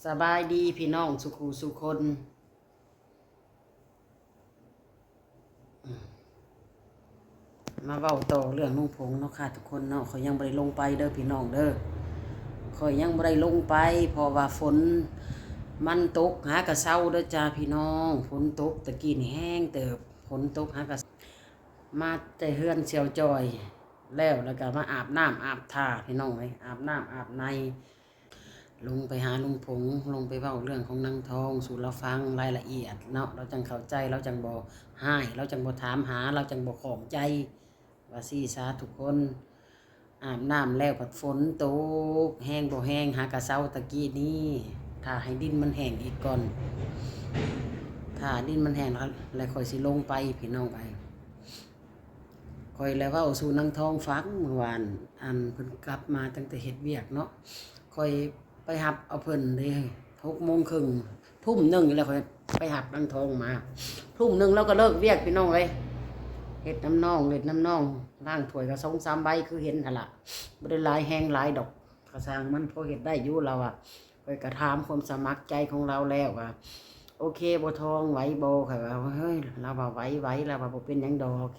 ສະບາຍດີພີ່ນ້ອງສູ່ຄູ່ສູ່ຄົນ. ມາເວົ້າຕໍ່ເລື່ອງລຸງຜົງເນາະຄ່ະທຸກຄົນເນາະ. ຂ້ອຍຍັງບໍ່ໄດ້ລົງໄປເດີພີ່ນ້ອງເດີ. ຂ້ອຍຍັງບໍ່ໄດ້ລົງໄປ ເພາະວ່າຝົນມັນຕົກຫາກະເຊົາເດີຈ້າພີ່ນ້ອງ. ຝົນຕົກຕະກີ້ນີ້ແຮງເຕີບ. ຝົນຕົກຫາກະ ມາແຕ່ເຮືອນສ່ຽວຈ່ອຍແລ້ວ ແລ້ວກະມາອາບນ້ຳອາບທ່າພີ່ນ້ອງເອີຍ. ອາບນ້ຳອາບໃນ ລົງໄປຫາລຸງຜົງ ລົງໄປເວົ້າເລື່ອງຂອງນາງທອງສູ່ລາວຟັງລາຍລະອຽດເນາະ. ລາວຈັ່ງເຂົ້າໃຈ ລາວຈັ່ງບໍ່ຮ້າຍ ລາວຈັ່ງບໍ່ຖາມຫາ ລາວຈັ່ງບໍ່ຂ້ອງໃຈ ວ່າຊີ້ຊະທຸກຄົນ. ອາບນ້ຳແລ້ວພັດຝົນຕົກແຮງບໍ່ແຮງ ຫາກະເຊົາຕະກີ້ນີ້. ຖ້າໃຫ້ດິນມັນແຫ້ງອີກກ່ອນ ຖ້າດິນມັນແຫ້ງແລ້ວ ແລ້ວຂ້ອຍຊິລົງໄປພີ່ນ້ອງເອີຍ. ຂ້ອຍແລະເວົ້າສູ່ນາງທອງຟັງ ມື້ວານ ອັນເພິ່ນກັບມາຕັ້ງແຕ່ເຮັດວຽກເນາະ. ຂ້ອຍໄປຮັບເອົາເພິ່ນເດ້ ຫົກໂມງເຄິ່ງ ທຸ່ມໜຶ່ງນີ້ແຫຼະ. ຂ້ອຍໄປຮັບນາງທອງມາ ທຸ່ມໜຶ່ງລາວກໍເລີກວຽກພີ່ນ້ອງເອີຍ. ເຮັດນຳນ້ອງ ເຮັດນຳນ້ອງ ລ້າງຖ້ວຍກໍສອງສາມໃບຄືເຫັນຫັ້ນລະ. ບໍ່ໄດ້ຫຼາຍແຮງຫຼາຍດອກ ກະຊ່າງມັນ ພໍເຮັດໄດ້ຢູ່ ລາວວ່າ. ຂ້ອຍກະຖາມຄວາມສະໝັກໃຈຂອງລາວແລ້ວວ່າ ໂອເຄບໍ່ທອງ ໄຫວບໍ່? ຂ້ອຍວ່າ ເຮີ້ຍ ລາວວ່າໄຫວໆ ລາວວ່າບໍ່ເປັນຫຍັງດອກ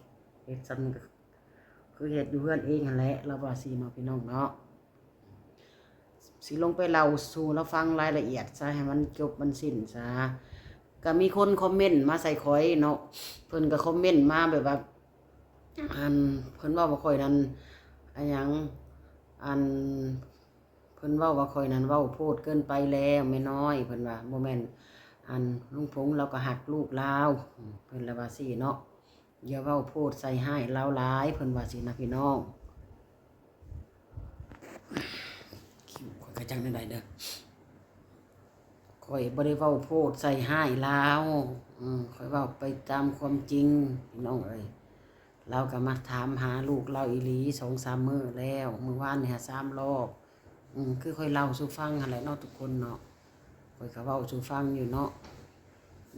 ເຮັດຊ່ຳນີ້ກໍຄືເຮັດຢູ່ເຮືອນເອງຫັ້ນແຫຼະ ລາວວ່າຊີ້ເນາະພີ່ນ້ອງເນາະ. ຊິລົງໄປເລົ່າສູ່ລາວຟັງລາຍລະອຽດຊະ ໃຫ້ມັນຈົບມັນສິ້ນຊະ. ກະມີຄົນຄອມເມັນມາໃສ່ຂ້ອຍເນາະ ເພິ່ນກະຄອມເມັນມາແບບວ່າ ອັນ ເພິ່ນເວົ້າວ່າຂ້ອຍນັ້ນ ອັນຫຍັງ ອັນ ເພິ່ນເວົ້າວ່າຂ້ອຍນັ້ນເວົ້າໂພດເກີນໄປແລ້ວແມ່ນ້ອຍ ເພິ່ນວ່າ. ບໍ່ແມ່ນ ອັນ ລຸງຜົງລາວກໍຮັກລູກລາວ ເພິ່ນລະວ່າຊີ້ເນາະ. ຢ່າເວົ້າໂພດໃສ່ຮ້າຍລາວຫຼາຍ ເພິ່ນວ່າຊີ້ນະພີ່ນ້ອງ. ຄິວ ຂ້ອຍກະຈັກແນວໃດເດີ ຂ້ອຍບໍ່ໄດ້ເວົ້າໂພດໃສ່ຮ້າຍລາວ. ອືມ ຂ້ອຍເວົ້າໄປຕາມຄວາມຈິງພີ່ນ້ອງເອີຍ. ລາວກໍມາຖາມຫາລູກລາວອີ່ຫຼີສອງສາມມື້ແລ້ວ ມື້ວານນີ້ຫາສາມລອບ. ອືມ ຄືຂ້ອຍເລົ່າສູ່ຟັງຫັ້ນແຫຼະເນາະທຸກຄົນເນາະ. ຂ້ອຍກໍເວົ້າສູ່ຟັງຢູ່ເນາະ.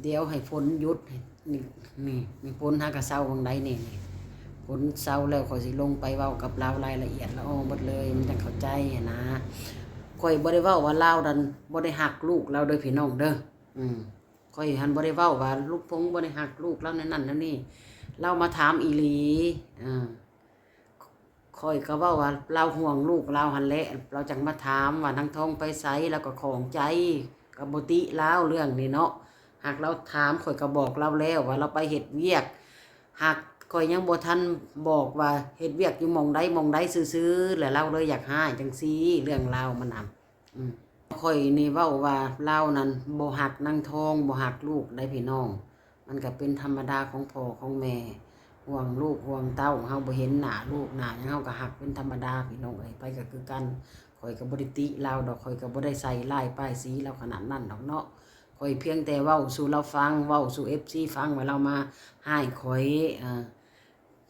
ດຽວໃຫ້ຝົນຢຸດ ນີ້ ນີ້ ນີ້ ຝົນຫາກະເຊົາຫວ່າງໃດນີ້ ນີ້ ຝົນເຊົາແລ້ວ ຂ້ອຍຊິລົງໄປເວົ້າກັບລາວລາຍລະອຽດລະອອເບິດເລີຍ ມັນຈັ່ງເຂົ້າໃຈຫັ້ນນາ. ຂ້ອຍບໍ່ໄດ້ເວົ້າວ່າລາວນັ້ນບໍ່ໄດ້ຮັກລູກລາວເດີພີ່ນ້ອງເດີ. ອືມ ຂ້ອຍຫັ້ນບໍ່ໄດ້ເວົ້າວ່າລຸງຜົງບໍ່ໄດ້ຮັກລູກລາວແນວນັ້ນແນວນີ້. ລາວມາຖາມອີ່ຫຼີ ເອີ ຂ້ອຍກໍເວົ້າວ່າລາວຫ່ວງລູກລາວຫັ້ນແຫຼະ ລາວຈັ່ງມາຖາມວ່ານາງທອງໄປໃສ ລາວກໍຂ້ອງໃຈ ກໍບໍ່ຕິລາວເລື່ອງນີ້ເນາະ. ຫາກລາວຖາມ ຂ້ອຍກໍບອກລາວແລ້ວວ່າລາວໄປເຮັດວຽກ ຫາກຂ້ອຍຍັງບໍ່ທັນບອກວ່າເຮັດວຽກຢູ່ໝ່ອງໃດໝ່ອງໃດຊື່ໆ ແລ້ວລາວເລີຍຢາກຮ້າຍຈັ່ງຊີ້ ເລື່ອງລາວມັນນະ. ອືມ ຂ້ອຍນີ້ເວົ້າວ່າລາວນັ້ນບໍ່ຮັກນາງທອງ ບໍ່ຮັກລູກໃດພີ່ນ້ອງ. ມັນກະເປັນທຳມະດາຂອງພໍ່ຂອງແມ່ ຫ່ວງລູກຫ່ວງເຕົ້າ ເຮົາບໍ່ເຫັນໜ້າລູກໜ້າຫຍັງ ເຮົາກະຮັກເປັນທຳມະດາພີ່ນ້ອງເອີຍ. ໃຜກະຄືກັນ ຂ້ອຍກະບໍ່ໄດ້ຕິລາວດອກ ຂ້ອຍກະບໍ່ໄດ້ໃສ່ຮ້າຍປ້າຍສີລາວຂະໜາດນັ້ນດອກເນາະ. ຂ້ອຍພຽງແຕ່ເວົ້າສູ່ລາວຟັງ ເວົ້າສູ່ເອັຟຊີຟັງວ່າລາວມາຮ້າຍຂ້ອຍ ເອີ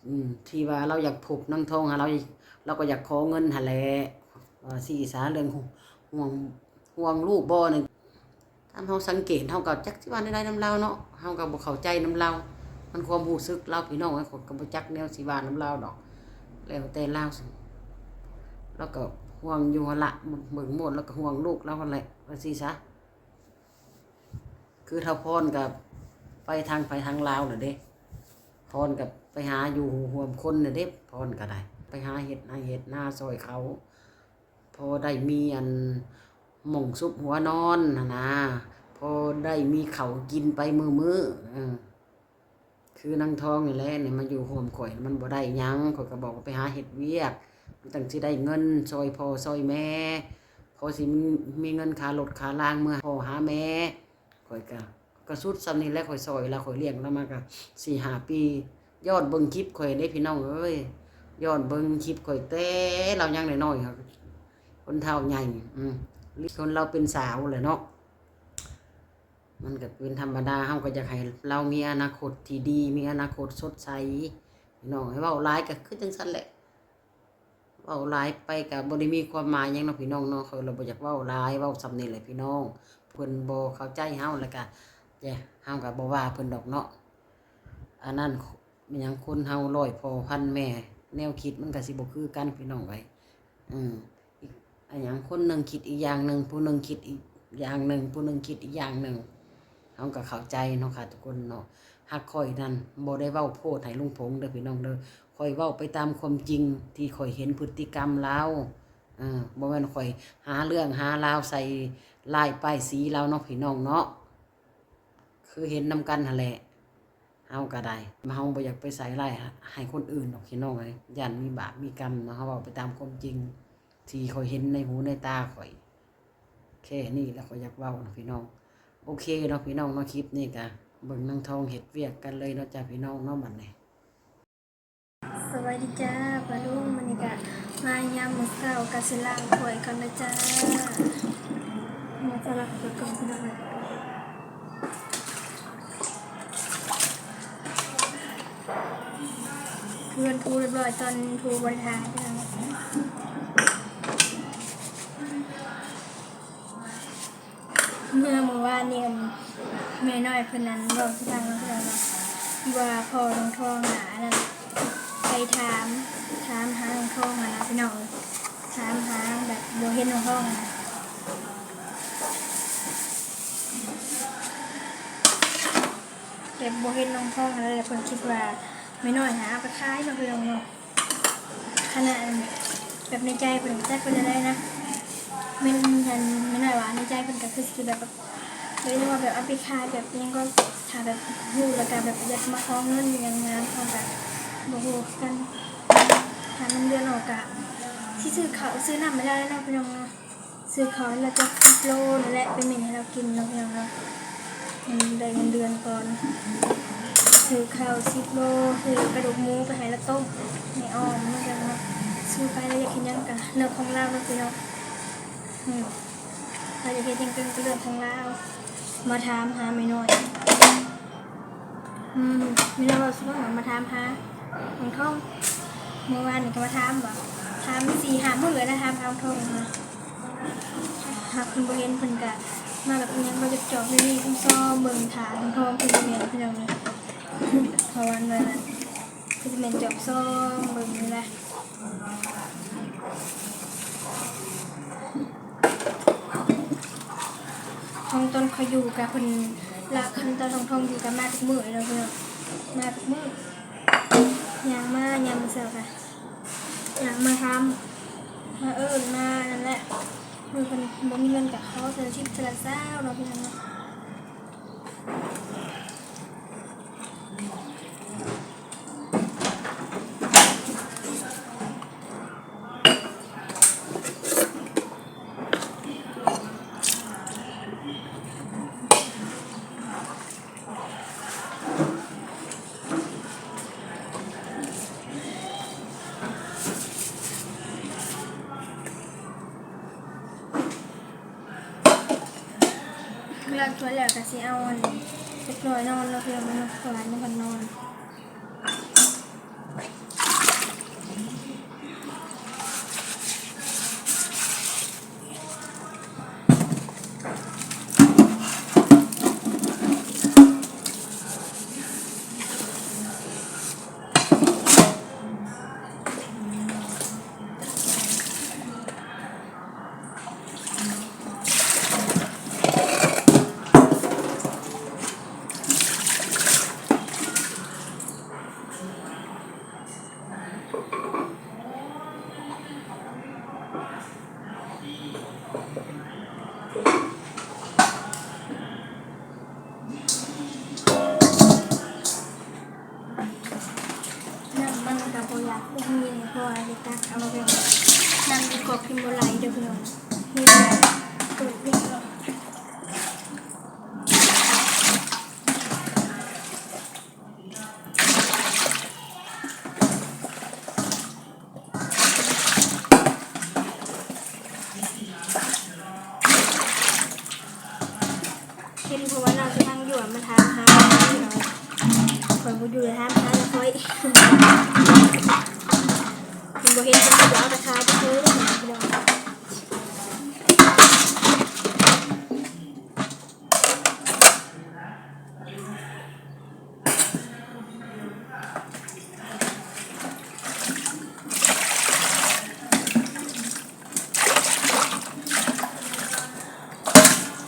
ອືມ ທີ່ວ່າລາວຢາກພົບນາງທອງ ລາວ ລາວກໍຢາກຂໍເງິນຫັ້ນແຫຼະ ວ່າຊີ້ສາ. ເລື່ອງຫ່ວງ ຫ່ວງລູກບໍ່ນີ້ ຕາມເຮົາສັງເກດ ເຮົາກໍຈັກຊິວ່າແນວໃດນຳລາວເນາະ ເຮົາກໍບໍ່ເຂົ້າໃຈນຳລາວ ມັນຄວາມຮູ້ສຶກລາວພີ່ນ້ອງເອີຍ. ຂ້ອຍກໍບໍ່ຈັກແນວຊິວ່ານຳລາວດອກ ແລ້ວແຕ່ລາວ ລາວກໍຫ່ວງຢູ່ຫັ້ນລະ ເບິ່ງໂມດລາວກໍຫ່ວງລູກລາວຫັ້ນແຫຼະ ວ່າຊີ້ສາ. ຄືທ້າວພອນກໍໄປທາງໄປທາງລາວແລ້ວເດ້ ພອນກໍໄປຫາຢູ່ຮ່ວມຄົນແລ້ວເດ້ ພອນກໍໄດ້ໄປຫາເຮັດໄຮ່ເຮັດນາຊ່ອຍເຂົາ ພໍໄດ້ມີອັນໝ່ອງຊຸກຫົວນອນຫັ້ນນາ ພໍໄດ້ມີເຂົ້າກິນໄປມື້ໆ. ເອີ ຄືນາງທອງນີ້ແຫຼະ ນີ້ມາຢູ່ຮ່ວມຂ້ອຍມັນບໍ່ໄດ້ຫຍັງ ຂ້ອຍກໍບອກວ່າໄປຫາເຮັດວຽກ ມັນຈັ່ງຊິໄດ້ເງິນຊ່ອຍພໍ່ຊ່ອຍແມ່ ພໍຊິມີເງິນຄ່າລົດຄ່າລາງເມືອພໍ່ຫາແມ່. ຂ້ອຍກໍ ກໍສຸດສ່ຳນີ້ແຫຼະ ຂ້ອຍຊ່ອຍລາວ ຂ້ອຍລ້ຽງລາວມາກໍສີ່ຫ້າປີ ຍ້ອນເບິ່ງຄລິບຂ້ອຍເດ້ພີ່ນ້ອງເອີຍ ຍ້ອນເບິ່ງຄລິບຂ້ອຍແຕ່ລາວຍັງນ້ອຍໆ ຄົນເຖົ້າໃຫຍ່ ອືມ ຄົນລາວເປັນສາວແຫຼະເນາະ. ມັນກໍເປັນທຳມະດາ ເຮົາກໍຢາກໃຫ້ລາວມີອະນາຄົດທີ່ດີ ມີອະນາຄົດສົດໃສພີ່ນ້ອງ. ໃຫ້ເວົ້າຫຼາຍກໍຄືຈັ່ງຊັ້ນແຫຼະ ເວົ້າຫຼາຍໄປກໍບໍ່ໄດ້ມີຄວາມໝາຍຫຍັງເນາະພີ່ນ້ອງເນາະ. ຂ້ອຍລະບໍ່ຢາກເວົ້າຫຼາຍ ເວົ້າສ່ຳນີ້ແຫຼະພີ່ນ້ອງ. ເພິ່ນບໍ່ເຂົ້າໃຈເຮົາ ແລ້ວກໍ ເຮົາກໍບໍ່ວ່າເພິ່ນດອກເນາະ. ອັນນັ້ນ ແມ່ນຫຍັງ ຄົນເຮົາຮ້ອຍພໍ່ພັນແມ່ ແນວຄິດມັນກໍຊິບໍ່ຄືກັນພີ່ນ້ອງເອີຍ. ອືມ ອີກ ອັນຫຍັງ ຄົນໜຶ່ງຄິດອີກຢ່າງໜຶ່ງ ຜູ້ໜຶ່ງຄິດອີກ ຢ່າງໜຶ່ງ ຜູ້ໜຶ່ງຄິດອີກຢ່າງໜຶ່ງ ເຮົາກໍເຂົ້າໃຈເນາະຄ່ະທຸກຄົນເນາະ. ຫາກຂ້ອຍນັ້ນບໍ່ໄດ້ເວົ້າໂພດໃຫ້ລຸງຜົງເດີພີ່ນ້ອງເດີ, ຂ້ອຍເວົ້າໄປຕາມຄວາມຈິງທີ່ຂ້ອຍເຫັນພຶດຕິກຳລາວ. ເອີ ບໍ່ແມ່ນຂ້ອຍຫາເລື່ອງຫາລາວໃສ່ຮ້າຍປ້າຍສີລາວເນາະພີ່ນ້ອງເນາະ, ຄືເຫັນນຳກັນຫັ້ນແຫຼະ. ເຮົາກໍໄດ້ ເຮົາບໍ່ຢາກໄປໃສ່ຮ້າຍໃຫ້ຄົນອື່ນດອກພີ່ນ້ອງເອີຍ, ຢ້ານມີບາບມີກຳເນາະ. ເຮົາເວົ້າໄປຕາມຄວາມຈິງທີ່ຂ້ອຍເຫັນໃນຫູໃນຕາຂ້ອຍ, ແຄ່ນີ້ລະຂ້ອຍຢາກເວົ້າເນາະພີ່ນ້ອງ. ໂອເຄເນາະພີ່ນ້ອງເນາະ, ຄລິບນີ້ກະເບິ່ງນາງທອງເຮັດວຽກກັນເລີຍເນາະຈ້າພີ່ນ້ອງເນາະ. ບັດນີ້ ສະບາຍດີຈ້າປ້າລຸງ, ມື້ນີ້ກະມາຍາມມື້ເຊົ້າ ກະຊິລ້າງຖ້ວຍກ່ອນເດີຈ້າ. ມາຈະລ້າງຖ້ວຍກ່ອນພີ່ນ້ອງເອີຍ. ເຮືອນຖູຮຽບຮ້ອຍ ຕອນຖູບໍ່ໄດ້ຖ່າຍ. ເມື່ອມື້ວານນີ້ ແມ່ນ້ອຍເພິ່ນນັ້ນເວົ້າສູ່ຟັງເນາະ ວ່າພໍ່ນ້ອງທອງຫາອັນນັ້ນ ໄປຖາມ ຖາມຫານ້ອງທອງຫັ້ນນະພີ່ນ້ອງ, ຖາມຫາແບບບໍ່ເຫັນນ້ອງທອງຫັ້ນນະ. ແບບບໍ່ເຫັນນ້ອງທອງຫັ້ນແຫຼະ, ເພິ່ນຄິດວ່າແມ່ນ້ອຍຫາເອົາໄປຂາຍເນາະພີ່ນ້ອງເນາະ. ຂະໜາດແບບໃນໃຈເພິ່ນ ຈັກເພິ່ນແນວໃດນະ, ແມ່ນ ແມ່ນ້ອຍວ່າໃນໃຈເພິ່ນກໍຄືຊິແບບ ເລີຍວ່າແບບເອົາໄປຂາຍແບບຫຍັງກໍ ຖ້າແບບຮູ້ແລ້ວກໍແບບຢາກມາຂໍເງິນຫຍັງນະ, ເຮົາກໍບໍ່ຮູ້ຄືກັນ. ຖ້າເງິນເດືອນອອກກໍຊິຊື້ເຂົ້າຊື້ນ້ຳໃຫ້ລາວເນາະພີ່ນ້ອງເນາະ. ຊື້ເຂົ້າໃຫ້ລາວຈັກສິບໂລນີ້ແຫຼະ ໄປເມັ້ນໃຫ້ລາວກິນເນາະພີ່ນ້ອງເນາະ. ໄດ້ເງິນເດືອນກ່ອນ ຊື້ເຂົ້າສິບໂລ ຊື້ກະດູກໝູໄປໃຫ້ລາວຕົ້ມໃຫ້ອອມເນາະພີ່ນ້ອງເນາະ. ຊື້ໄປລາວຢາກເຮັດຫຍັງກະເລື່ອງຂອງລາວເນາະພີ່ນ້ອງ. ອືມ ລາວຢາກເຮັດຫຍັງກໍເລື່ອງຂອງລາວ. ມາຖາມຫາແມ່ນ້ອຍ. ອືມ ມີແນວເວົ້າສູ່ຟັງວ່າມາຖາມຫານ້ອງທອງ. ມື້ວານນີ້ກໍມາຖາມວ່າ ຖາມສີ່ຫ້າມື້ແລ້ວນະ ຖາມຫານ້ອງທອງນະ. ຫາກເພິ່ນບໍ່ເຫັນ ເພິ່ນກະມາແບບອີ່ຫຍັງ ມາຈອບໆ ນີ້ໆ ຊອມໆ ເບິ່ງຖ້ານ້ອງທອງເພິ່ນຢູ່ແມ່ນພີ່ນ້ອງເອີຍ. ເພາະວ່ານັ້ນນະ ຄືຊິແມ່ນຈອບຊອມເບິ່ງນີ້ແຫຼະ. ຂອງຕອນຂ້ອຍຢູ່ກະເພິ່ນລະ ຄັນຕອນຂອງທອງຢູ່ກະມາທຸກມື້ເລີຍເນາະພີ່ນ້ອງ, ມາທຸກມື້. ຍ່າງມາຍາມມື້ເຊົ້າກະຍ່າງມາຖາມ ມາເອີ້ນ ມານັ້ນແຫຼະ. ມື້ເພິ່ນບໍ່ມີເງິນກະຂໍເທື່ອລະສິບ ເທື່ອລະຊາວເນາະພີ່ນ້ອງເນາະ. ລ້າງຖ້ວຍແລ້ວກະຊິເອົາອັນ ເດັກນ້ອຍນອນເນາະ ເພື່ອມັນນອນ ເພາະວ່າຍັງບໍ່ທັນນອນ. ນ້ຳມັນກໍບໍ່ຢາກມີ ເພາະວ່າໄດ້ຕັກເອົາແບບ ນ້ຳຢູ່ກອກກິນບໍ່ໄຫຼເດີພີ່ນ້ອງ ເຮັດແບບເປີດເຮັດ. ເຫັນເພາະວ່ານ້ອງສະພັງຢູ່ ມາຖາມຫາຂ້ອຍ ຂ້ອຍບໍ່ຢູ່ ຖາມຫາແຕ່ຂ້ອຍ ເພິ່ນບໍ່ເຫັນ ເພິ່ນກໍບໍ່ເອົາຕາຂ່າຍໄປເລີຍເດີພີ່ນ້ອງ. ເ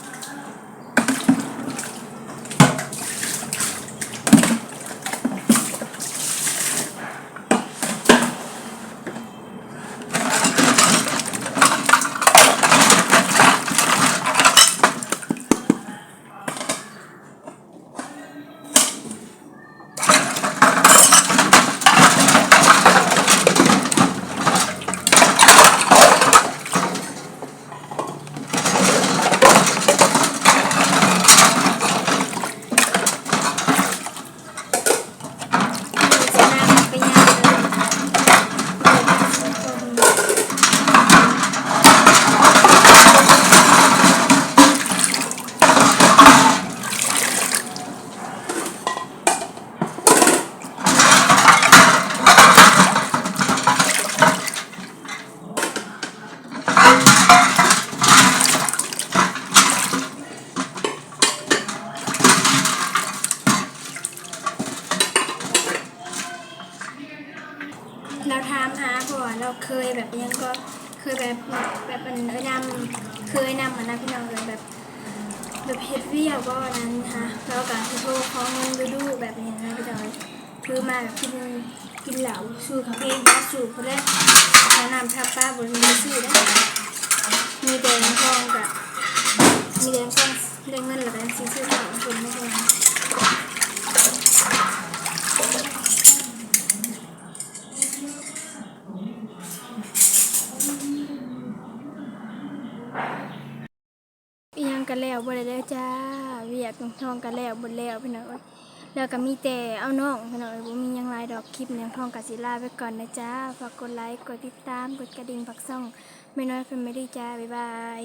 ບອີ່ຫຍັງກໍ ຄືແບບ ແບບອັນເອື້ອຍນຳ ຄືເອື້ອຍນຳຫັ້ນນະພີ່ນ້ອງເອີຍ ແບບ ແບບເຮັດວຽກບໍ່ນັ້ນຫາ ແລ້ວກໍຊິໂທຂໍເງິນດຸໆ ແບບນີ້ນະພີ່ນ້ອງເອີຍ. ຄືມາກໍກິນ ກິນເຫຼົ້າ ສູບເພງ ປາສູບພຸ້ນແຫຼະ ເອົານ້ຳທາປາ ບໍ່ໄດ້ຊື້ເດ້ ມີແຕ່ເງິນທອງກະ ມີແຕ່ເງິນທອງ ໄດ້ເງິນແລ້ວກໍຍັງຊິຊື້ເຂົ້າກິນນະພີ່ນ້ອງ. ອີ່ຫຍັງກໍແລ້ວບໍ່ໄດ້ເດີຈ້າ ວຽກນ້ອງທອງກໍແລ້ວບໍ່ແລ້ວພີ່ນ້ອງເອີຍ ແລ້ວກໍມີແຕ່ເອົານ້ອງພີ່ນ້ອງເອີຍ ບໍ່ມີຫຍັງຫຼາຍດອກ. ຄລິບນີ້ນ້ອງທອງກໍຊິລາໄປກ່ອນນະຈ້າ ຝາກກົດໄລ ກົດຕິດຕາມ ກົດກະດິ່ງ ຝາກຊ່ອງແມ່ນ້ອຍແຟມິລີຈ້າ ບາຍບາຍ.